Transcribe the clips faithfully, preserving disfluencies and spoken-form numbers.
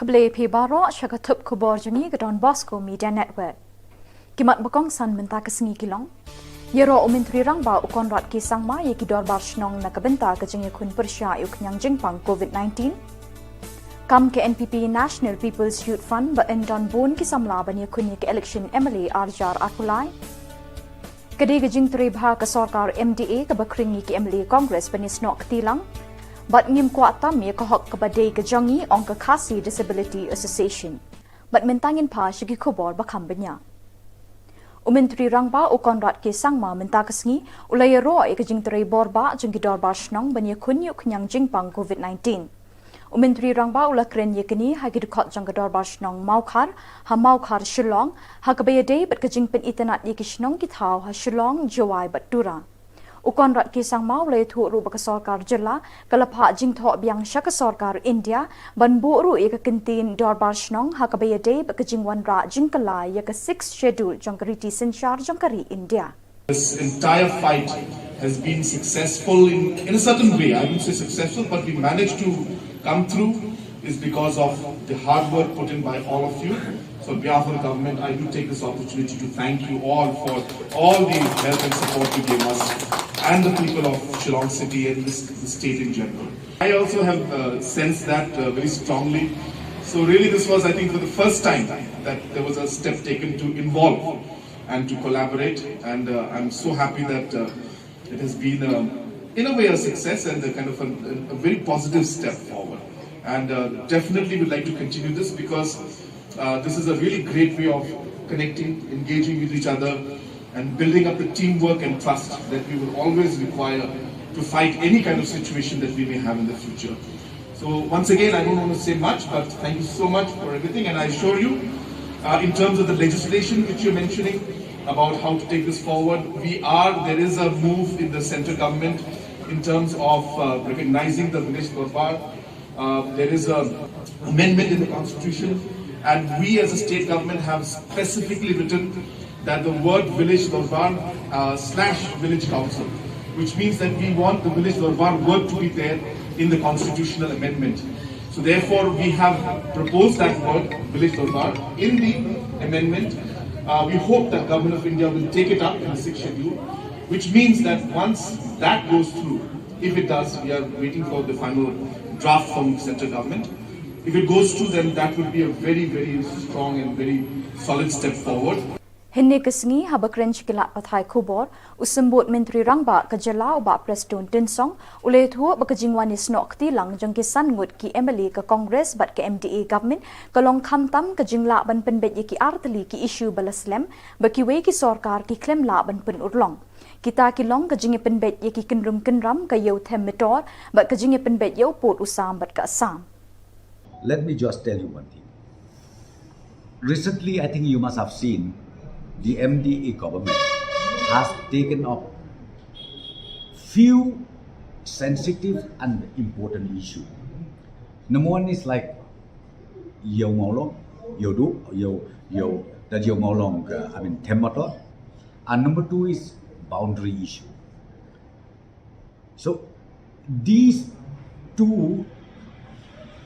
Khublei phi baroh sha ka thup khubor jong ngi ka Don Bosco Media Network. Ki mat ba kongsan mynta ka sngi ki long: Ïaroh u Myntri Rangbah u Conrad K Sangma ïa ki dorbar shnong na ka bynta ka jingïakhun pyrshah ïa u khñiang jingpang covid nineteen. Kam ka N P P National People's Youth Front ba yn don bun ki samla ban ïakhun ïa ka election M L A ar hajar arphew lai. Ka dei ka jingtrei bha ka sorkar M D A kaba khring ïa ki M L A Congress ban ïasnoh kti lang. Bad ngim kwah tam ïa ka hok kaba dei ka jong ngi, ong ka Khasi Disability Association. Bad mynta ngin phai sha ki khubor ba kham bniah. U Myntri Rangbah u Conrad K Sangma mynta ka sngi u la ïaroh ïa ka jingtrei borbah jong ki dorbar shnong ban ïakhun ïa u khñiang jingpang covid nineteen. U Myntri Rangbah u la kren ïa kane ha ki dkhot jong ka dorbar shnong Mawkhar, ha Mawkhar Shillong, ha kaba ïadei bad ka jingpynitynnad ïa ki shnong ki thaw ha Shillong, Jowai bad Tura. U Conrad K Sangma u la ïathuh ruh ba ka sorkar jylla ka la phah jingthoh biang sha ka sorkar India ban buh ruh ïa ka kyntien dorbar shnong ha kaba ïadei bad ka jingwanrah jingkylla ïa ka Sixth Schedule jong ka riti synshar jong ka ri India. This entire fight has been successful in, in a certain way. I wouldn't say successful, but we managed to come through is because of the hard work put in by all of you. So on behalf of the government, I do take this opportunity to thank you all for all the help and support you gave us and the people of Shillong City and the, the state in general. I also have uh, sensed that uh, very strongly. So really, this was, I think, for the first time that there was a step taken to involve and to collaborate. And uh, I'm so happy that uh, it has been, um, in a way, a success and a kind of a, a very positive step forward. And uh, definitely would like to continue this because uh, this is a really great way of connecting, engaging with each other, and building up the teamwork and trust that we will always require to fight any kind of situation that we may have in the future. So once again, I don't want to say much, but thank you so much for everything. And I assure you, uh, in terms of the legislation which you're mentioning about how to take this forward, we are, there is a move in the central government in terms of uh, recognizing the village dorbar. Uh, there is a amendment in the constitution, and we as a state government have specifically written that the word village dorbar uh, slash village council, which means that we want the village dorbar word to be there in the constitutional amendment. So therefore, we have proposed that word, village dorbar, in the amendment. Uh, we hope that Government of India will take it up in the sixth schedule, which means that once that goes through, if it does, we are waiting for the final draft from central government. If it goes through, then that would be a very, very strong and very solid step forward. Hynne ka sngi haba kren sha ki lad pathai khubor, u Symbud Myntri Rangbah ka jylla u Bah Prestone Tynsong u la ïathuh ba ka jingwan ïasnoh kti lang jong ki san ngut ki M L A ka Congress bad ka M D A government ka long khamtam ka jinglah ban pynbeit ïa ki artylli ki issue ba la slem ba kiwei ki sorkar ki khlem lah ban pynurlong. Kita ki long ka jingïapynbeit ïa ki kynrum kynram, ka ïew them metor bad ka jingïapynbeit ïa u pud u sam bad ka Assam. Let me just tell you one thing. Recently, I think you must have seen the M D A government has taken up few sensitive and important issue. Number one is like Ïew Mawlong, Ïew Duh, Ïew, Ïew, that Ïew Mawlong, uh, I mean, them metor. And number two is boundary issue. So these two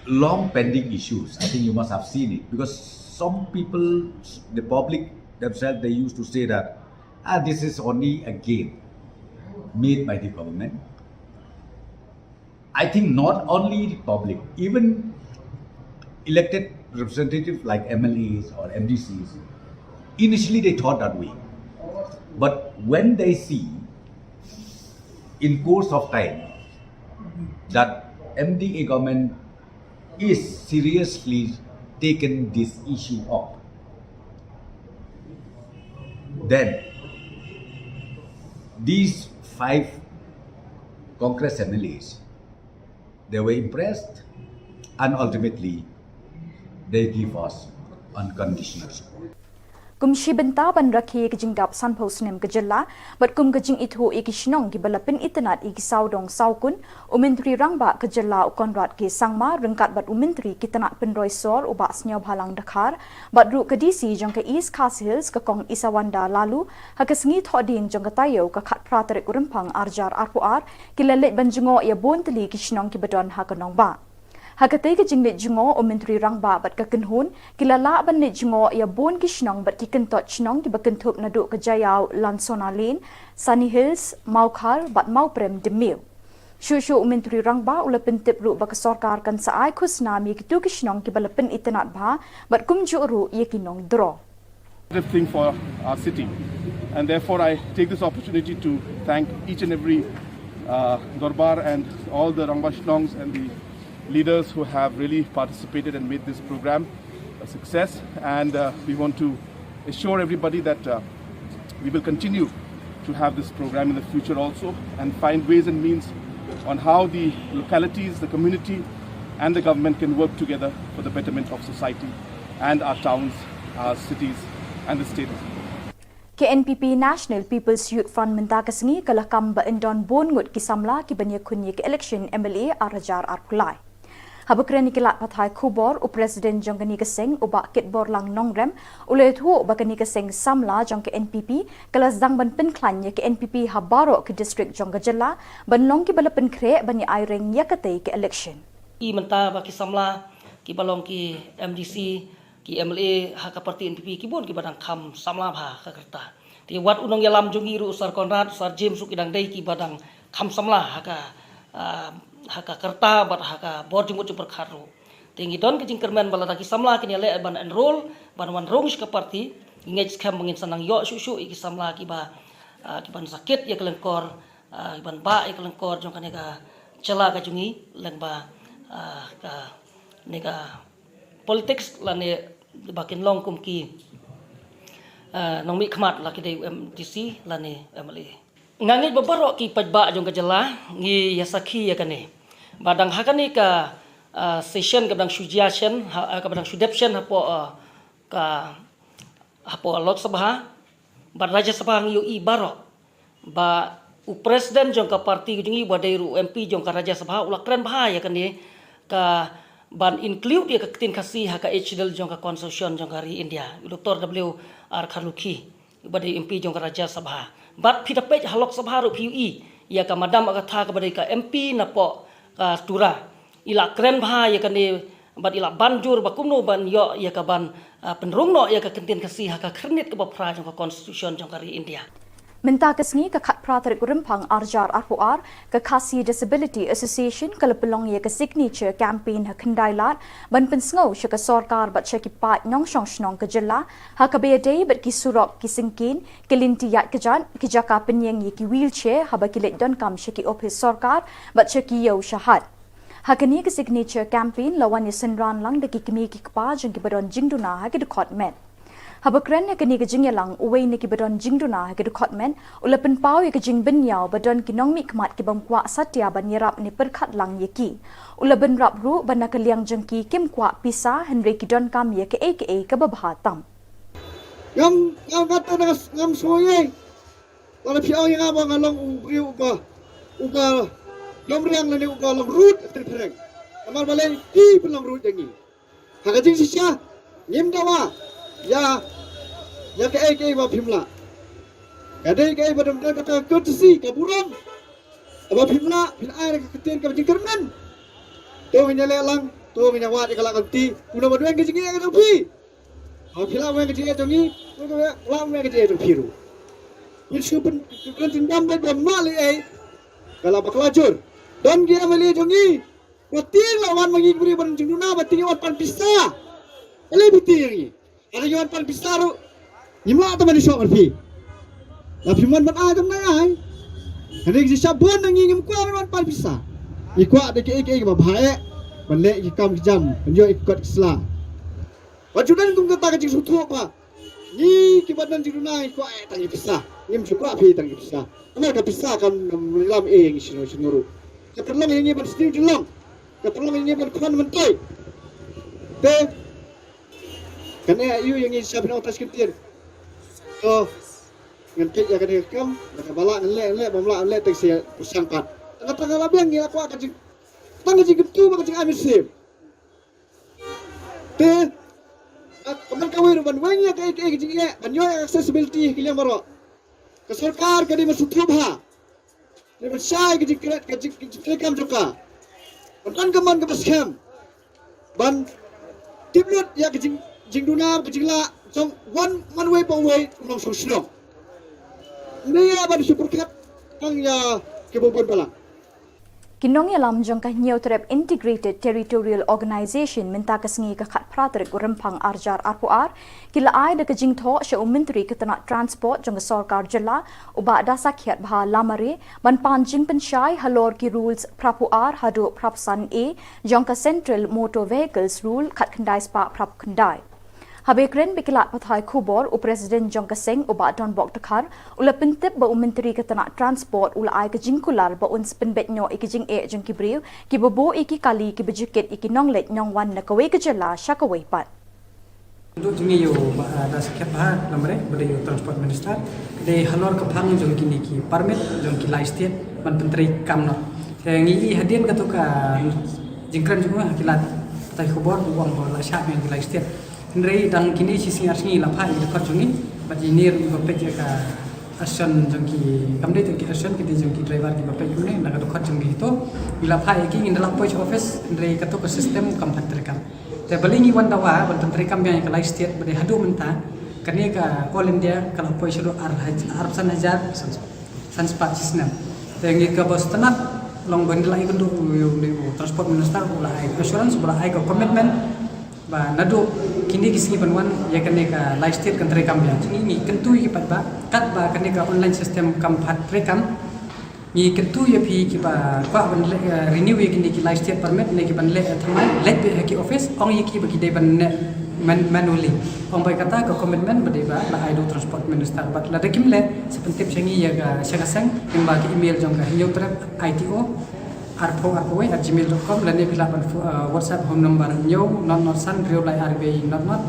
long pending issues, I think you must have seen it, because some people, the public themselves, they used to say that, ah, this is only a game made by the government. I think not only the public, even elected representatives like M L As or M D Cs, initially they thought that way. But when they see in course of time that M D A government is seriously taken this issue up, then these five Congress M L As, they were impressed, and ultimately they give us unconditional support. Kum shi bynta ban rakhe ïa ka jingdap sanphew snem ka jylla, bad kum ka jingithuh ïa ki shnong kiba la pynitynnad ïa ki sawdong sawkun, u Myntri Rangbah ka jylla u Conrad K Sangma ryngkat bad u Myntri ki tnad pynroi sor u Bah Sniawbhalang Dkhar, bad ruh ka D C jong ka East Khasi Hills ka Kong Isawanda Laloo, ha ka sngi Thohdieng jong ka taïew ka khatphra tarik u Rymphang ar hajar arphew ar, ki la leit ban jngoh ïa bun tylli ki shnong kiba don ha ka nongbah. Ha katei ka jingleit jngoh, u Myntri Rangbah bad ka kynhun ki la lah ban leit jngoh ïa bun ki shnong bad ki kyntoit shnong kiba kynthup naduh ka Jaïaw Lansona Lane, Sunny Hills, Mawkhar bad Mawprem de Miew. Shuh shuh u Myntri Rangbah u la pyntip ruh ba ka sorkar kan sa ai khusnam ïa kito ki shnong kiba la pynitynnad bha bad kumjuh ruh ïa ki nongdro. Positive thing for our city. And therefore, I take this opportunity to thank each and every uh, Dorbar and all the Rangbah Shnongs and the leaders who have really participated and made this program a success. And uh, we want to assure everybody that uh, we will continue to have this program in the future also and find ways and means on how the localities, the community, and the government can work together for the betterment of society and our towns, our cities, and the state as well. Ka N P P National People's Youth Front mynta ka sngi ka la kam ba yn don bun ngut ki samla kiban ïakhun ïa ka election M L A ar hajar arphew lai. Haba kren ïa ki lad pathai khubor, u President jong kane ka seng, u Bah Kitborlang Nongrem, u la ïathuh ba kane ka seng samla jong ka N P P ka la sdang ban pynkhlaiñ ïa ka N P P ha baroh ki district jong ka jylla ban long kiba la pynkhreh ban ïa aireng ïa katei ka election. Ki mynta ba ki samla kiba long ki M D C, ki M L A ha ka party N P P, ki bun kiba dang kham samla bha ha ka rta. Te wat u nongïalam jong ngi ruh, u Sir Conrad, u Sir James ruh, ki dang dei kiba dang kham samla ha ka, ah, ha ka rta bad ha ka bor jingmut jingpyrkhat ruh. Te ngi don ka jingkyrmen ba lada ki samla kin ïaleh ban enrol, ban wan rung sha ka party, ngi ngeit skhem ba ngin sa nang ïoh shuh shuh ïa ki samla kiba, ah, kiban sa kit ïa ka lyngkor, ah, kiban bah ïa ka lyngkor jong kane ka jylla ka jong ngi lyngba, ah, kane ka politics lane ba kin long kum ki, ah, nongmihkhmat, la ki dei u M D C lane M L A. Nga ngeit ba baroh ki paidbah jong ka jylla ngi ïa sakhi ïa kane. Ba dang ha kane ka, ah, session kaba dang shu jia shen, ha, ah, kaba dang shu dep shen hapoh, ah, ka, hapoh Lok Sabha bad Rajya Sabha ngi ïohi baroh ba u President jong ka party ka jong ngi uba dei ruh u M P jong ka Rajya Sabha u la kren bha ïa kane ka ban include ïa ka ktien Khasi ha ka Eighth Schedule jong ka Constitution jong ka ri India. U Doctor W R Kharlukhi uba dei M P jong ka Rajya Sabha. Bad phi da peit ha Lok Sabha ruh phi ïohi ïa ka Madam Agatha kaba dei ka M P napoh ka Tura, i la kren bha ïa kane bad i la ban jur ba kumno ban ïoh ïa ka ban, ah, pynrung noh ïa ka ktien Khasi ha ka khyrnit kaba phra jong ka Constitution jong ka ri India. Mynta ka sngi, ka khatphra tarik Rymphang ar hajar arphew ar, ka Khasi Disability Association ka la pynlong ïa ka signature campaign ha Khyndailad ban pynsngew sha ka sorkar bad sha ki paid nongshong shnong ka jylla ha kaba ïadei bad ki surok, ki syngkien, ki lynti ïaid kjat, ki jaka pynïeng ïa ki wheelchair haba ki leit donkam sha ki ophis sorkar bad sha ki ïew shakhmat. Ha kane ka signature campaign la wan ïa synran lang da ki kmie ki kpa jong kiba don jingduna ha ki dkhot met. Haba kren ha kane ka jingïalang, uwei na kiba don jingduna ha ki dkhot met u la pynpaw ïa ka jingbynñiaw ba don ki nongmihkhmat ki bym kwah satia ban ïarap ne pyrkhat lang ïa ki. U la bynrap ruh ba na ka liang jong ki kim kwah pisa hynrei ki donkam ïa kaei kaei kaba bha tam. Ngam ngam kata ngam sngewsih. Lada phi ong ïa nga ba nga long u briew uba uba long riang lane uba long ruh ha ka pyrthei. Namar balei phi phi long ruh ïa ngi. Ha ka jingshisha ngim dawa ïa ïa kaei kaei ba phim lah. Ka dei kaei ba dang don kata ka courtesy, ka burom. Ba phim lah phin ai ka ktien kaba jingkyrmen. To ngin ïaleh lang, to ngin ïawad ïa ka lad ka lynti. Kumno ban weng ka jingeh ka jong phi. Haba phi lah weng ka jingeh jong ngi, lah weng ka jingeh jong phi ruh. Ngin shu pyn pyntyndam beit ba mah lei ei. Ka la bakla jur. Don ki M L A jong ngi ba tieng la wan ma ngi ki briew ban jingduna ba tieng wan pan pisa. Balei phi tieng ïa ngi? Lada ngi wan pan pisa ruh ngim lah tang ban ïashoh bad phi. La phim wan ban ai tang ban ai. Hynrei ki shisha bun na ngi ngim kwah ban wan pan pisa. Ngi kwah da kiei kiei kiba bha eh ban leh ki kam ki jam, ban ïoh ïa ki kot ki sla. Wat ju don kum kata ka jingsngewthuh ba ngi kiba don jingduna ngi kwah eh tang ïa pisa. Ngim ju kwah phi tang ïa pisa. Namar ka pisa kam lam eh ïa ngi shano shano ruh. Ka pynlong ïa ngi ban sniew jinglong. Ka pynlong ïa ngi ban khwan myntoi. Te kan eh ïa ngi sha pynlong tas kyntien. To ngan peit ïa kane ka kam, lada ka ba lah ngan leh ngan leh, bym lah ngan leh, tang sha pyrshang pat. Tang tang la biang ngi la kwah ka jing tang ka jingkyntu bad ka jingai mynsiem. Te, ah, ka man kawei ruh ban weng ïa kaei kaei ka jingeh, ban ïoh ïa ka accessibility ha ki liang baroh. Ka sorkar ka dei ban sngewthuh bha. Dei ban shai ka jingkren, ka jing, ka jingkren kam jong ka. Ban don ka mon kaba skhem. Ban tip lut ïa ka jing, jingduna, ka jinglah jong wan, wan wei pa wei u nongshong shnong. Ni ïa ban shu pyrkhat tang ïa ki bun bun balang. Ki nongïalam jong ka Hynñiewtrep Integrated Territorial Organization mynta ka sngi ka khatphra tarik u Rymphang arhajar arphew ar ki la ai da ka jingthoh sha u Myntri ka tnat Transport jong ka Sorkar Jylla u Bah Dasakhiatbha Lamare ban pan jingpynshai halor ki rules phraphew ar haduh phraphew san A jong ka Central Motor Vehicles Rule khatkhyndai spah phraphew khyndai. Haba kren bad ki lad pathai khubor, u President jong ka seng u Bah Donbok Dkhar u la pyntip ba u Myntri ka tnat Transport u la ai ka jingkular ba un sa pynbeit noh ïa ki jingeh jong ki briew kiba buh ïa ki kali kiba ju kit ïa ki nongleit nongwan na kawei ka jylla sha kawei pat. Duk jong ngi ïa u Bah Dasakhiatbha Lamare ba dei u Transport Minister, ka dei halor ka phang jong kine ki permit jong ki lai state ban pyntreikam noh. Te ngi i hadien kato ka jingkren jong u ha ki lad pathai khubor u ong ba la shah ïa ki lai state. Hynrei dang kine shi sngi ar sngi la phah ïa ki dkhot jong ngi bad ïa ngi ruh ngi ba peit ïa ka action jong ki, kam dei tang ki action, ki dei jong ki driver kiba peit kumne na ka dkhot jong ngi to. Ngi la phah ïa ki, ngin da la poi sha office, hynrei kato ka system kam pat treikam. Te balei ngi wan dawa ban pyntreikam biang ïa ka lai state ba dei haduh mynta kane ka All India ka la poi shaduh ar haj-, arphew san hajar san spah shisnem. Te ngi kaba sngewtynnat long ba ngi la ïakynduh ïa u Transport Minister, u la ai assurance, u la ai ka commitment ba naduh kine ki sngi ban wan ïa kane ka lai state kan treikam biang. Te ngi, ngi kyntu ïa ki paidbah, katba kane ka online system kam pat treikam, ngi kyntu ïa phi kiba kwah ban leh, eh, renew ïa kine ki lai state permit ne ki ban leh, eh, thymmai, leit beit ha ki office, ong ïa ki ba ki dei ban leh man-, manually. Ong ba kata ka commitment ba dei ba la ai da u Transport Minister, bad lada kim leh sa pyntip sha ngi ïa ka, sha ka seng lyngba ka email jong ka Hynñiewtrep I T O arphew arphew wei at gmail dot com lane phi lah ban pho-, eh, WhatsApp ha u number hynñiew not not san hynriew lai ar wei not not,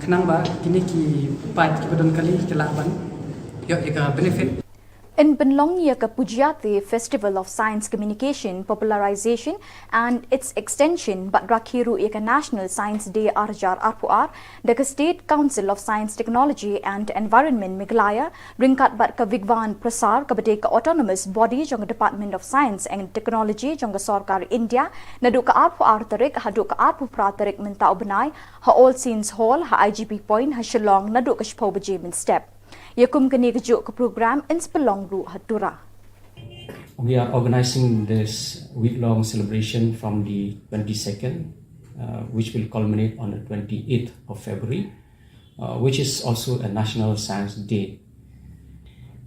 khnang ba kine ki paid kiba don kali ki lah ban ïoh ïa ka benefit. Yn pynlong ïa ka Pujayati Festival of Science Communication, Popularization and its Extension bad rakhe ruh ïa ka National Science Day arhajar arphew ar da ka State Council of Science, Technology and Environment Meghalaya ryngkat bad ka Vigyan Prasar kaba dei ka autonomous body jong ka Department of Science and Technology jong ka Sorkar India naduh ka arphew ar tarik haduh ka arphew phra tarik mynta u bnai ha All Saints Hall ha I G P Point ha Shillong naduh ka shiphew baje mynstep. Ïa kum kane kajuh ka program yn sa pynlong ruh ha Tura. We are organizing this week-long celebration from the twenty-second, uh, which will culminate on the twenty-eighth of February, uh, which is also a National Science Day.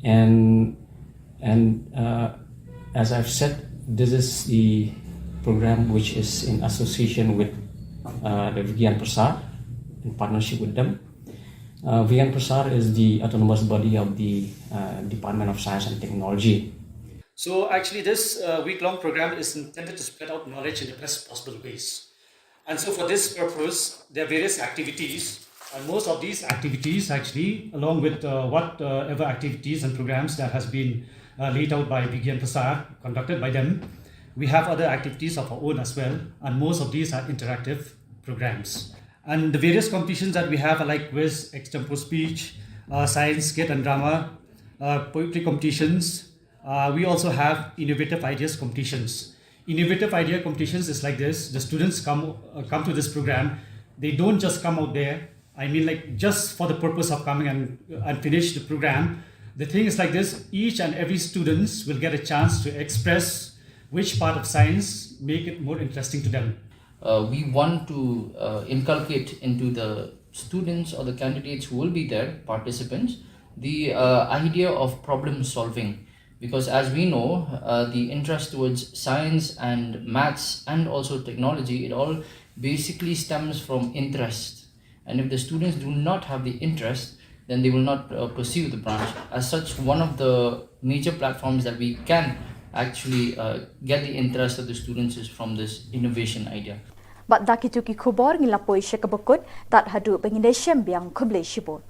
And, and, uh, as I've said, this is the program which is in association with, uh, the Vigyan Prasar, in partnership with them. Uh, Vigyan Prasar is the autonomous body of the, uh, Department of Science and Technology. So actually, this, uh, week-long program is intended to spread out knowledge in the best possible ways. And so for this purpose, there are various activities, and most of these activities actually, along with, uh, whatever activities and programs that has been, uh, laid out by Vigyan Prasar, conducted by them, we have other activities of our own as well, and most of these are interactive programs. And the various competitions that we have are like quiz, extempore speech, uh, science, skit and drama, uh, poetry competitions. Uh, we also have innovative ideas competitions. Innovative idea competitions is like this. The students come, uh, come to this program. They don't just come out there, I mean, like, just for the purpose of coming and, and finish the program. The thing is like this, each and every students will get a chance to express which part of science make it more interesting to them. Uh, we want to, uh, inculcate into the students or the candidates who will be there, participants, the, uh, idea of problem solving. Because as we know, uh, the interest towards science and maths and also technology, it all basically stems from interest. And if the students do not have the interest, then they will not, uh, pursue the branch. As such, one of the major platforms that we can actually, uh, get the interest of the students is from this innovation idea. Bad da kito ki khubor ngi la poi sha kaba kut, tad haduh ba ngin ïashem biang, khublei shibun.